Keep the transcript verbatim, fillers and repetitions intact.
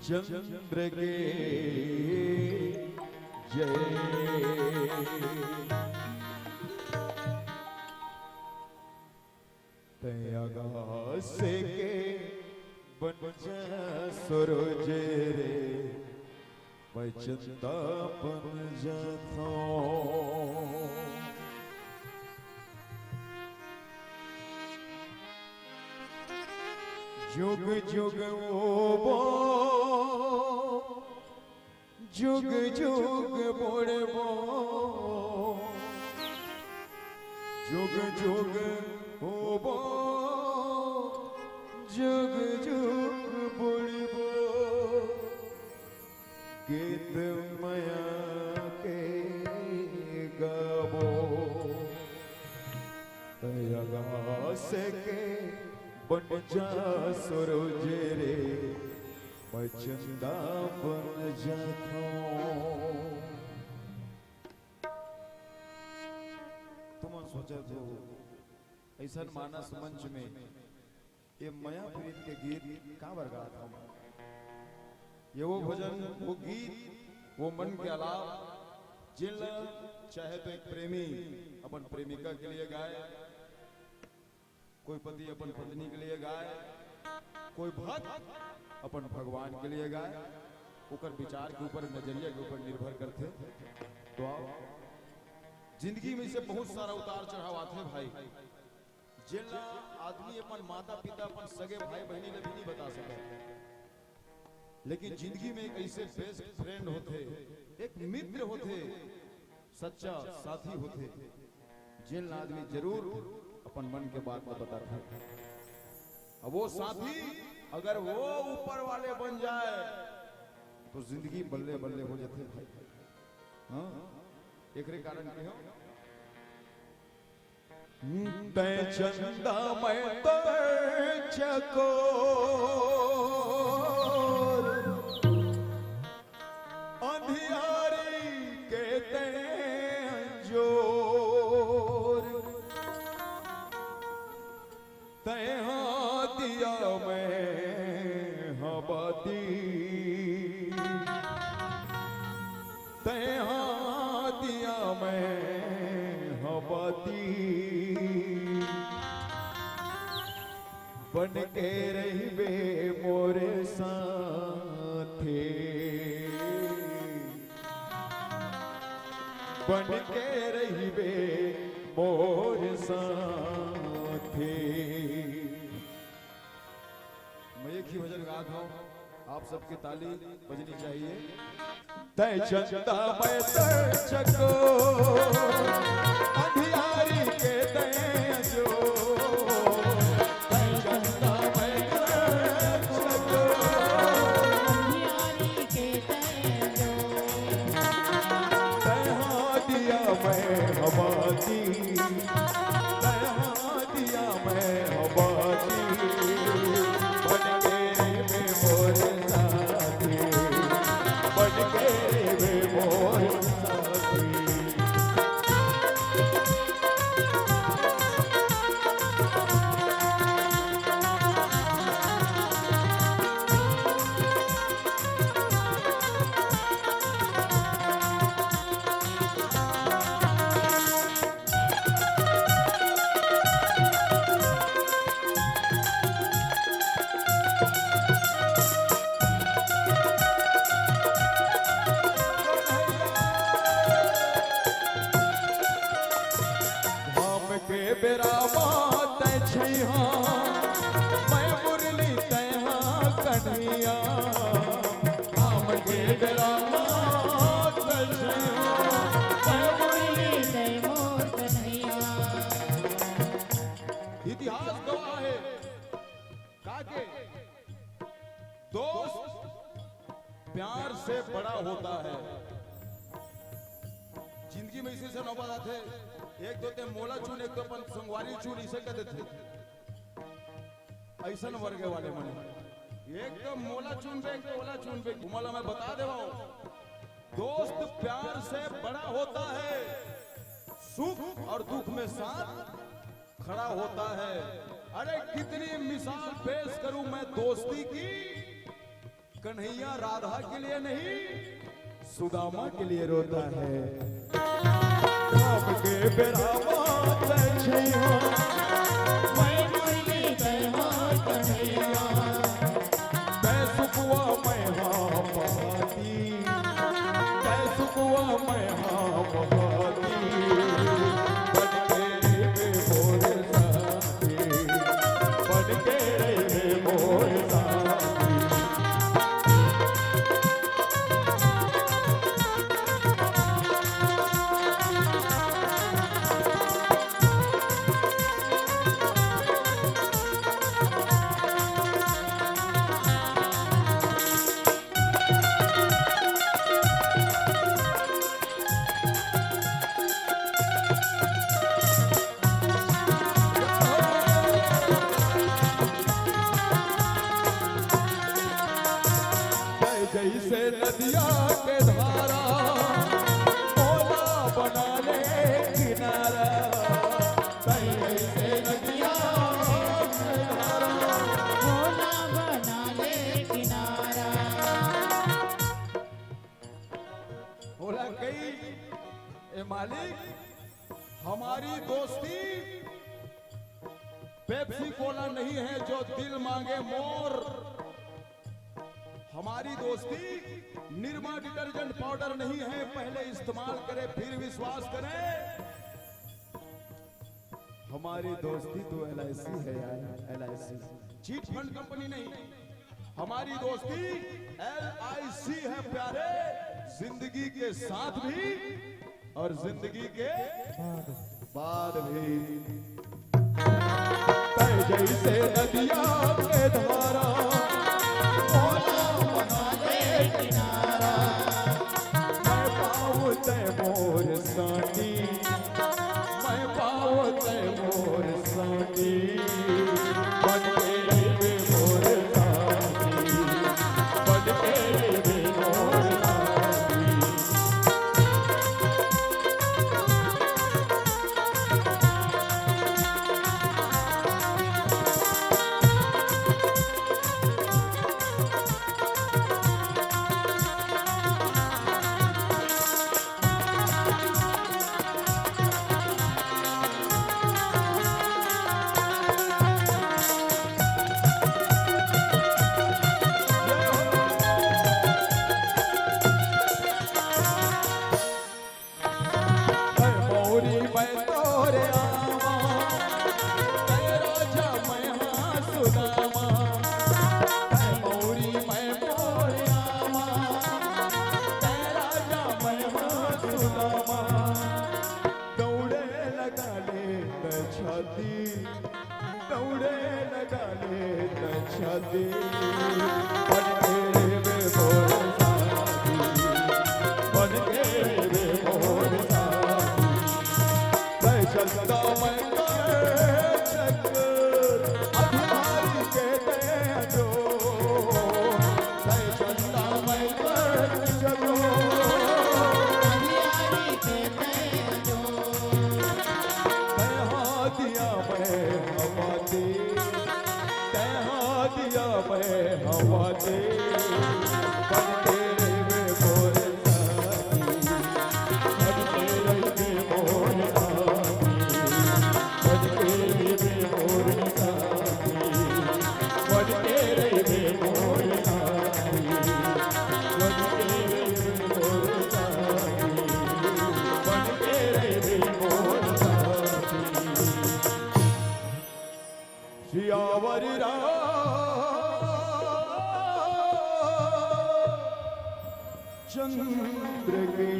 चंद्र के जय। तैं आकाश के बन जा सूरज रे, मैं चंदा बन जाथों। जुग जुग ओबो, जुग जुग बोलबो, जुग जुग ओबो, जुग जुग बोलबो। गीत मया के गाबो। तैं आकाश के बन जा सूरज रे, मैं चंदा बन जाथों। तुमन सोचत हो, अइसन मानस मंच में ये मया प्रीत के गीत काबर गात हंव? ये वो भजन, वो गीत, वो मन के अलाप, जेन ला चाहे तो एक प्रेमी अपन प्रेमिका के लिए गाए, कोई पति अपन पत्नी के लिए गाए, कोई भक्त अपन भगवान के लिए गाए, ओकर विचार के ऊपर, नजरिया के ऊपर निर्भर करथे। तो आओ, जिंदगी में इसे बहुत सारा उतार चढ़ाव आथे भाई, जेन ला आदमी अपन माता पिता, अपन सगे भाई बहिनी ला भी नहीं बता सकत। लेकिन जिंदगी में एक ऐसे बेस्ट फ्रेंड होथे, एक मित्र होथे, सच्चा साथी होथे, जेन ला आदमी जरूर अपन मन के बात ला बताथे। अब वो साथी अगर वो ऊपर वाले बन जाए तो जिंदगी बल्ले बल्ले हो जाथे भाई। हाँ, एकरे कारण के हो। तैं चंदा मैं तैं चकोर, अंधियारी के तैं अंजोर। तैं हा दिया मैं हा बाती, तैं हा दिया मैं हा बाती, बन के रहिबे मोर साथे, बन के रहिबे मोर साथे। मैं एक ही भजन गात हूँ, आप सबके ताली बजनी चाहिए। तैं चंदा मैं तैं चकोर, अंधियारी के तैं अंजोर। तैं चंदा मैं तैं चकोर, अंधियारी के तैं अंजोर। तैं हा दिया मैं हा बाती, तैं हा दिया मैं हा बाती, बन के रहिबे मोर साथे, बन के रहिबे मोर साथे। घाम के बेरा मा तैं छइहां, मैं मुरली तैं हा कन्हैया। घाम के बेरा मा तैं छइहां, मैं मुरली तैं मोर कन्हैया। इतिहास गवाह हे, काके दोस्त प्यार से बड़ा होता है। जिंदगी में इसे से नौबत आथे, एक तो तैं मोला चुन, एक तो अपन संगवारी चुन, इसे कह देथे। अइसन वर्ग वाले मन, एक तो मोला चुनबे, एक तो ओला चुनबे। तुम्हारा मैं बता देवाओ, दोस्त प्यार से बड़ा होता है, सुख और दुख में साथ खड़ा होता है। अरे कितनी मिसाल पेश करूं मैं दोस्ती की, कन्हैया राधा के लिए नहीं, सुदामा के लिए रोता है। राम के बेरा बात छैया, मैं मुरली तय हाँ कन्हैया, मैं सुखवा मैं हाँ पहाती, मैं सुखवा मैं हाँ पहाती, बन के रे मोर साथी, बन के रे मोर साथी। जैसे नदिया के धारा, मोला बना ले किनारा। जैसे नदिया के धारा, मोला बना ले किनारा। बोला कई, ए मालिक, हमारी दोस्ती पेप्सी कोला नहीं है जो दिल मांगे मोर। हमारी दोस्ती निरमा डिटर्जेंट पाउडर नहीं है, पहले इस्तेमाल करें फिर विश्वास करें। हमारी दोस्ती तो एल आई सी है यार, L I C, chit fund company नहीं। हमारी दोस्ती एल आई सी है प्यारे, जिंदगी के साथ भी और जिंदगी के बाद भी। तय जैसे नदिया के धारा, मोला बना ले किनारा। मैं पाऊँ तय मोर साथी, मैं पाऊँ तय मोर साथी। बन के रे मोर साथी, बन के रे मोर साथी। मैं मौरी मैं तोरे आमा, मैं राजा मैं हाँ सुदामा। मैं मौरी मैं तोरे आमा, मैं राजा मैं हाँ सुदामा। दौड़े लगा ले मैं छाती, दौड़े लगा ले त छाती। बन के रे मोर साथी, बन के रे मोर साथी। मैं चलता मैं कर चक्कर, अधिकारी के दे जो। मैं चलता मैं कर चक्कर, अधिकारी के दे जो। मैं हाथिया मैं हवाती, तै हाथिया मैं हवाती। बन के रे मोर साथी, बन के रे मोर साथी, बन के रे मोर साथी, बन के रे मोर साथी, बन के रे मोर साथी, बन के रे मोर साथी। सियावर रामचंद्र के